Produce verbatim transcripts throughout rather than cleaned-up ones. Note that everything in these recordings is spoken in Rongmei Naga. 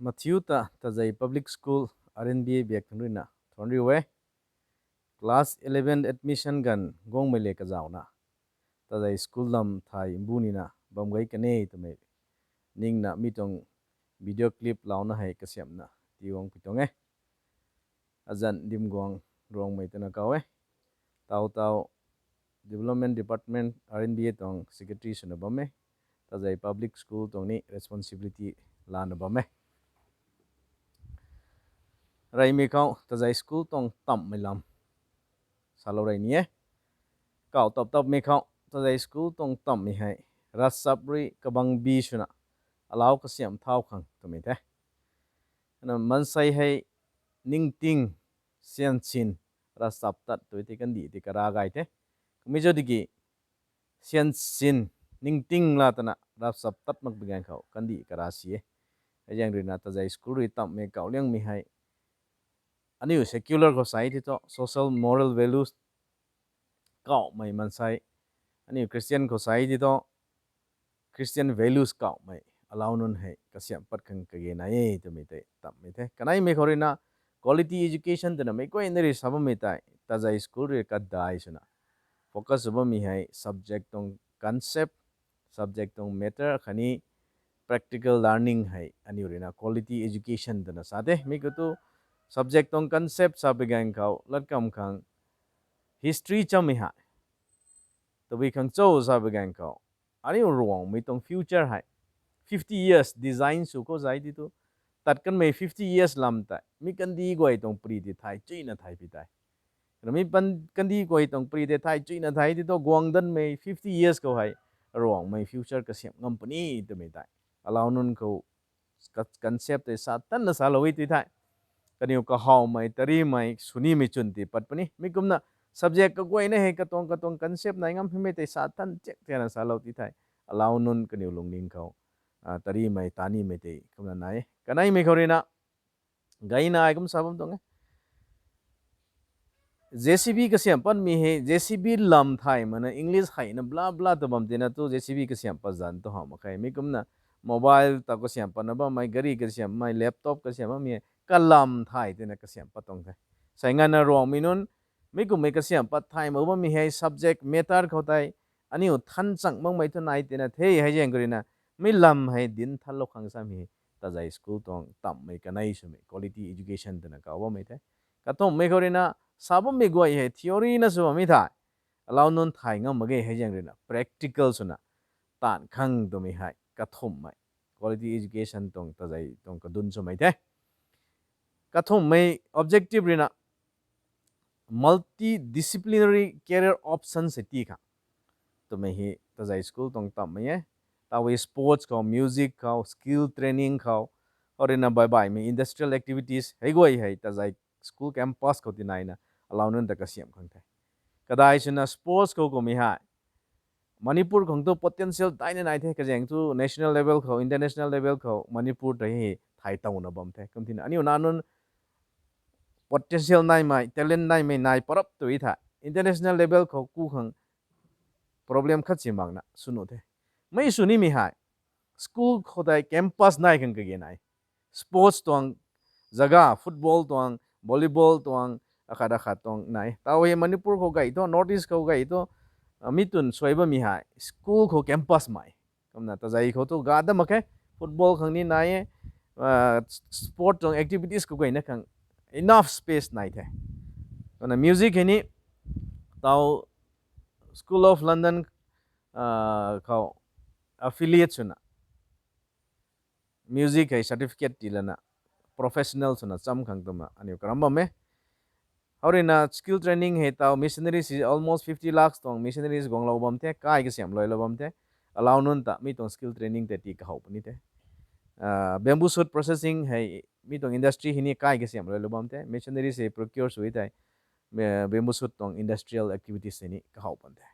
Mathiu ta Tazei Public School R N B A biak thangc ruina thuanc riu e. Class eleven admission ganv guangmei le kazauna Tazei school lam thay mbu nina bam gei kan e twmei ningna mi tuang video clip launa hei kasiamhna tiiguang pui tuang e. Azanc dim guang Ruangmei twna kau e. Tau tau Development Department R N B A tuang secretary swna bam e. Tazei Public School tuang ni responsibility lana bam e. Reymei khou Tazei school tuang tamhmei lam salou rey ni e. Kau tap tapmei khou Tazei school tuang tamhmei hei ravchap rui kabang bi swna alau kasiamh thau khang twmei the. Ana maansei hei ningting, syan sin, ravchap tat tui tei kandih tei kara gay the. Kummei cho tiki syan sin, ningting la twna ravchap tat mak bi ganv khou kandih kara si e. Hei zaeng ruina Tazei school rui tamhmei kauh liangmei hei aniu secular khou sai ti thu social moral values kauhmei maansei, aniu Christian khou sai ti thu Christian values kauhmei alau nunc hei kasiamh pat khang kage nai e twmei tei tamhmei the. Kaneimei khou ruina quality education twna meic guayna rui sa bammei tei Tazei school rui kadai swna focus sw bammei hei subject tuang concept, subject tuang matter khatni practical learning hei aniu ruina quality education twna sa the. Mi khou tu subject tuang concept sa bi ganv khou latkamv khang history chammei hei tabui khang cho sa bi ganv khou aniu Ruangmei tuang future hei fifty years design sw khou zai ti tu tat kanmei fifty years lam tei mi kandih guay tuang pari tei thay chuyna thay pi tei mi kandih guay tuang pari tei thay chuyna thay ti tu guang danmei fifty years khou hei Ruangmei future kasiamh ngam puni twmei tei alau nunc khou concept tei sa tanna salou e tui thei kaniw kahawmei tarimei sunimei chwn ti pat puni. Mi kumna subject kaguayna hei katuang katuang concept nai ngam himei tei sa tan chek tiana salou ti thei alau nunc kaniw lungning khou tarimei tanimei tei kumna nai e. Kaneimei khou ruina gayna ai kum sa bam tuang e. J C B kasiamh patmei hei J C B lam thay mana English heina bla bla ta bam tina tu J C B kasiamh pat zan tu how mak khe. Mi kumna mobile ta kasiamh patna bammei, gari kasiamhmei, laptop kasiamh bammei hei kalam thay tina kasiamh pat tuang the. Sai nganvna Ruangmei nunc mi kummei kasiamh pat thay mak bammei hei subject matter khou tei aniu than chang makmei thu nai tina the. Hei zaeng khou ruina mi lam hei dinc thanlou khang samei Tazei school tuang tamhmei kanei swmei quality education twna kau bammei the. Kathumhmei khou ruina sa bammei guay hei theory na sw bammei thei alau nunc thay ngam mak ge. Hei zaeng ruina practical swna taanv khang twmei hei kathumhmei quality education tuang Tazei tuang kadun swmei the. Kathumhmei objective ruina multidisciplinary career options hei ti khang twmei hei Tazei school tuang tamhmei e. Taw sports khou, music khou, skill training khou, khou ruina baibaihmei industrial activities hei guay hei Tazei school campus khou tinaina alau nunc ta kasiamh khang the. Kadai swna sports khou kummei hei Manipur khang tu potential daina nai the, kazaeng tu national level khou, international level khou Manipur ta hei thay towna bam the. Kum tina aniu nac nunc potential naimei, talent naimei nai parap tu thei international level khou ku khang problem khat si makna sw nuh the. Mei sw nimei hei school khou tei campus nai khang kage nai. Sports tuang jaga, football tuang, volleyball tuang, akhat akhat tuang nai. Taw hei Manipur khou gay thu, North East khou gay thu mi twn suai bammei hei school khou campus mei. Kumna Tazei khou tu ga da mak khe, football khang ni nai e, sport tuang activities khou gayna khang enough space nai the. Kumna music hei ni taw School of London khou affiliate swna music hei certificate tii lana professional swna cham khang twna aniu karam bam e. Hou ruina skill training hei taw missionaries almost fifty lakhs tuang missionaries guanglou bam the, kai kasiamh luailou bam the. Alau nunc ta mi tuang skill training tei tii kahow puni the. Bamboo shoot processing hei mi tuang industry hei ni kai kasiamh luailou bam the. Missionaries hei procure sw tei bamboo shoot tuang industrial activities hei ni kahow pan the.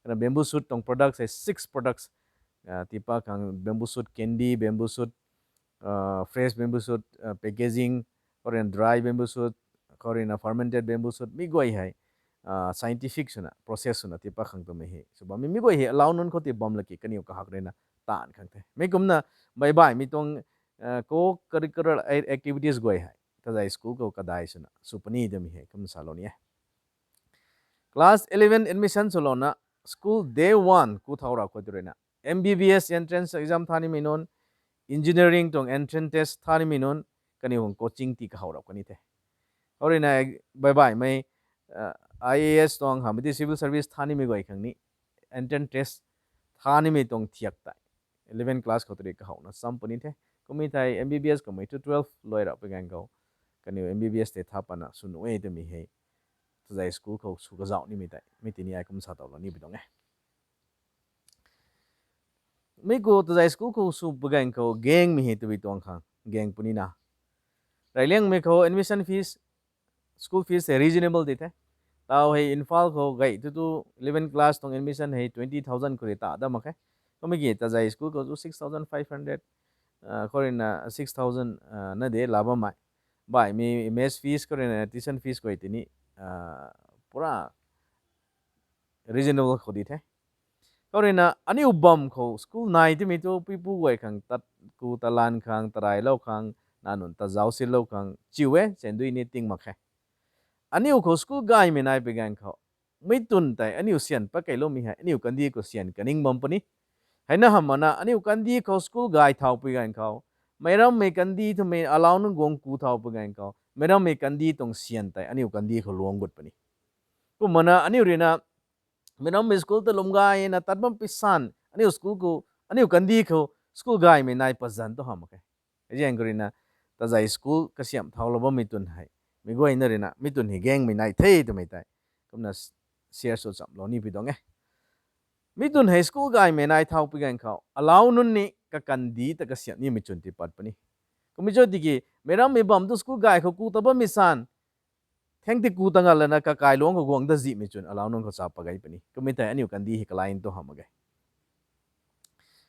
Kana bamboo shoot tuang products hei six products tiipat khang bamboo shoot candy, bamboo shoot, fresh bamboo shoot packaging, khou ruina dry bamboo shoot, khou ruina fermented bamboo shoot mi guay hei scientific swna process swna tiipat khang twmei hei sw bammei mi guay hei alau nunc khou tii bam laki kaniw kahak ruina taanv khang the. Mi kumna baibaihmei tuang co-curricular activities guay hei Tazei school khou kadai swna sw puni twmei hei kum salou ni e. Class eleven admission swlouna school day one ku thau rap khou tu ruina M B B S entrance exam tha nimei nunc, engineering tuang entrance test tha nimei nunc, kaniw khang coaching tii kahow rap kani the. Khou ruina baibaihmei I A S tuang hamh di civil service tha nimei guay khang ni entrance test tha nimei tuang thiak tei eleven class khou tu rui kahowna cham puni the. Kummei thei M B B S kummei tu twelve luai rap pui ganv khou kaniw M B B S tei tha pana sw nuh e twmei hei Tazei school khou sw kazauh nimei tei mi tini ai kum sa towlou ni pi tuang e. Mi khou Tazei school khou sw pui ganv khou gangmei hei tabui tuang khang gang puni na, reyliangmei khou admission fees, school fees hei reasonable di the. Tau hei Imphal khou gay tu tu eleven class tuang admission hei twenty thousand khou rui ta dat mak khe. Kummei ki Tazei school khou tu six thousand five hundred, khou ruina six thousand na de la bammei. Baihmei mess fees khou ruina tuition fees khou tini pura reasonable khou di the. Khou ruina aniu bam khou school nai timei tu puipu guay khang tat ku talan khang tarailou khang na nunc ta zauc silou khang chiu e, sandui ni ting mak khe. Aniu khou school gaymei nai pui ganv khou mi twn tei aniu syan pat keiloumei hei aniu kandih khou syan kaning bam puni. Heina hamh mana aniu kandih khou school gay thau pui ganv khou meicrammei kandih twmei alau nunc guang ku thau pui ganv khou meicrammei kandih tuang syan tei aniu kandih khou luang gut puni. Kumna aniu ruina meicrammei school ta lwm gayna tat bam pui san aniu school khou, aniu kandih khou school gaymei nai pat zan tu hamh mak khe. Hei zaeng khou ruina Tazei school kasiamh thaulou bammei twn hei mi guayna ruina mi twn hei gangmei nai the twmei tei kumna share sw chamlou ni pi tuang e. Mi twn hei school gaymei nai thau pui ganv khou alau nunc ni kakandih ta kasiamh nimei chwn ti pat puni. Kummei cho tiki meicrammei bam tu school gay khou ku ta bammei san thang ti ku ta nga lana kakai luang khou guang ta zihmei chwn alau nunc khou cha pat gay puni. Kummei tei aniu kandih hei kalai tu hamh mak ge.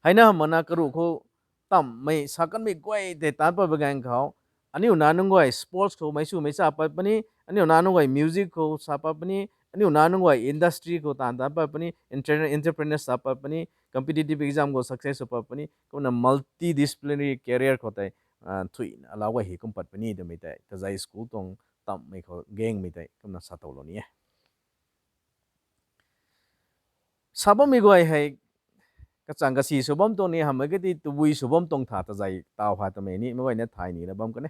Heina hamh mana karuh khou tamhmei sa kanmei guay tei taanc pat pui ganv khou aniu nac nunc guay sports khou meic swmei cha pat puni, aniu nac nunc guay music khou sa pat puni, aniu nac nunc guay industry khou taanv taanc pat puni, entrepreneur sa pat puni, competitive exam khou success sw pat puni, kumna multidisciplinary career khou tei thuina alau guay hei kum pat puni twmei tei Tazei school tuang tamhmei khou gangmei tei kumna sa towlou ni e. Sa bammei guay hei kachang kasi sw bam tuang ni hamh mak ge ti tabui sw bam tuang tha Tazei tau ha twmei ni meic guayna thay nina bam kan e.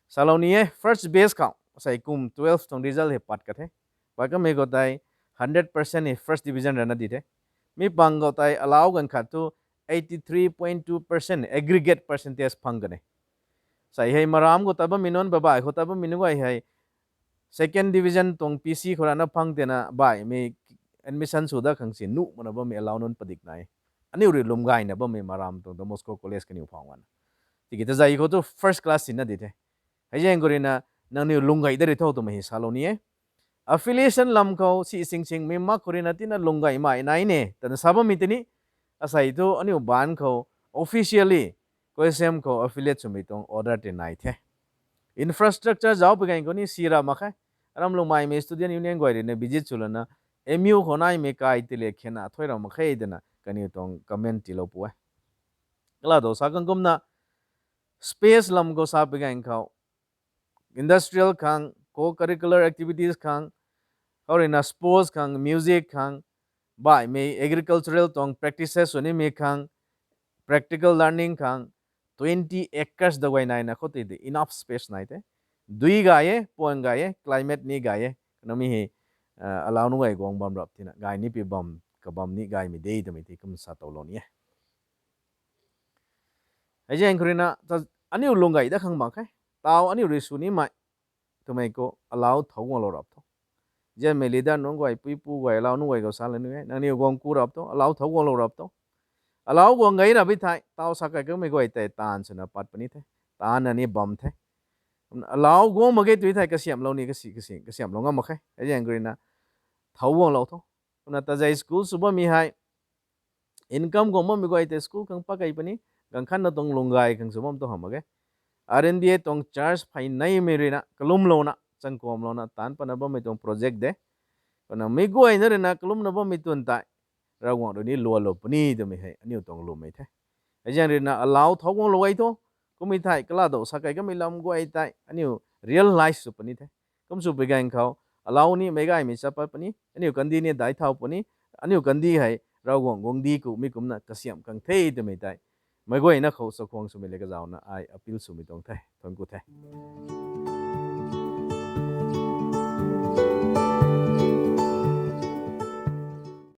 Salou ni e, first batch khou sei kum twelve tuang result hei pat ka the. Pat kamei khou tei hundred percent hei first division rana di the. Mi pang khou tei alau ganv khat thu eighty three point two percent aggregate percentage phang kan e. Sei hei maram khou tat bammei nunc, babai khou tat bammei nunc guay hei second division tuang P C khou rana phang tina baihmei admission sw dat khang si nuh mana bammei alau nunc padik nai. Aniu rui lwm gayna bammei maram tuang Don Bosco College kaniw phang wana. Tiki Tazei khou tu first class sina di the. Hei zaeng khou ruina nangniw lwm gay dat ri tho twmei hei salou ni e. Affiliation lam khou si sing singmei mak khou ruina tina lwm gaymei nai ne twna sa bammei tini asei thu aniu baan khou officially COHSEM khou affiliate swmei tuang order tei nai the. Infrastructure zauc pui ganv khou ni si ra mak khe. Aram Lungmeimei Student Union guay ruina visit sw lana M U khou naimei kai tile khena thuy ra mak khe twna kaniw tuang comment tiilou pu e. Kala dou sa khang kumna space lam khou sa pui ganv khou industrial khang, co-curricular activities khang, khou ruina sports khang, music khang, baihmei agricultural tuang practices sw nimei khang, practical learning khang, twenty acres da guay naina khou tei de enough space nai the. Dui gay e, puan gay e, climate ni gay e, kanamei hei alau nunc guay guang bam rap tina gay ni pi bam kabam ni gaymei de twmei tei kum sa towlou ni e. Hei zaeng khou ruina aniu lwm gay dat khang mak khe. Tau aniu rui sw nimei twmei khou alau thau guanglou rap tho. Zianmei leader nunc guay, puipu guay, alau nunc guay khou sa la ni e, nangniw guang ku rap tho, alau thau guanglou rap tho. Alau guang gay rap bi thei tau sa kai kamei guay tei taanv swna pat puni the, taanvna ni bam the. Alau guang mak ge tu thei kasiamhlou ni kasi kasi kasiamhlou ngam mak khe. Hei zaeng khou ruina thau guanglou tho. Kumna Tazei school sw bammei hei income guang bammei guay tei school khang pat kei puni, ganv khatna tuang lwm gay khang sw bam tu hamh mak ge. R N B A tuang church phey neimei ruina kalumlouna changkuamlouna taanc patna bammei tuang project de. Kumna mi guayna ruina kalumna bammei twn tei Ravguangc rui ni lualou puni twmei hei aniu tuang lwmmei the. Hei zaeng ruina alau thau guanglou gay tho, Kummei thei kaladou sa kei kamei lam guay tei aniu realize sw puni the. Kum sw pui ganv khou, alau ni meic gaymei cha pat puni, aniu kandih ni daic thau puni, aniu kandih hei Ravguangc guangcdic kumhmei kumcna kasiamh khang the twmei tei meic guayna khou chakhwang swmei le kazauna ai appeal swmei tuang the. Thuanc ku the.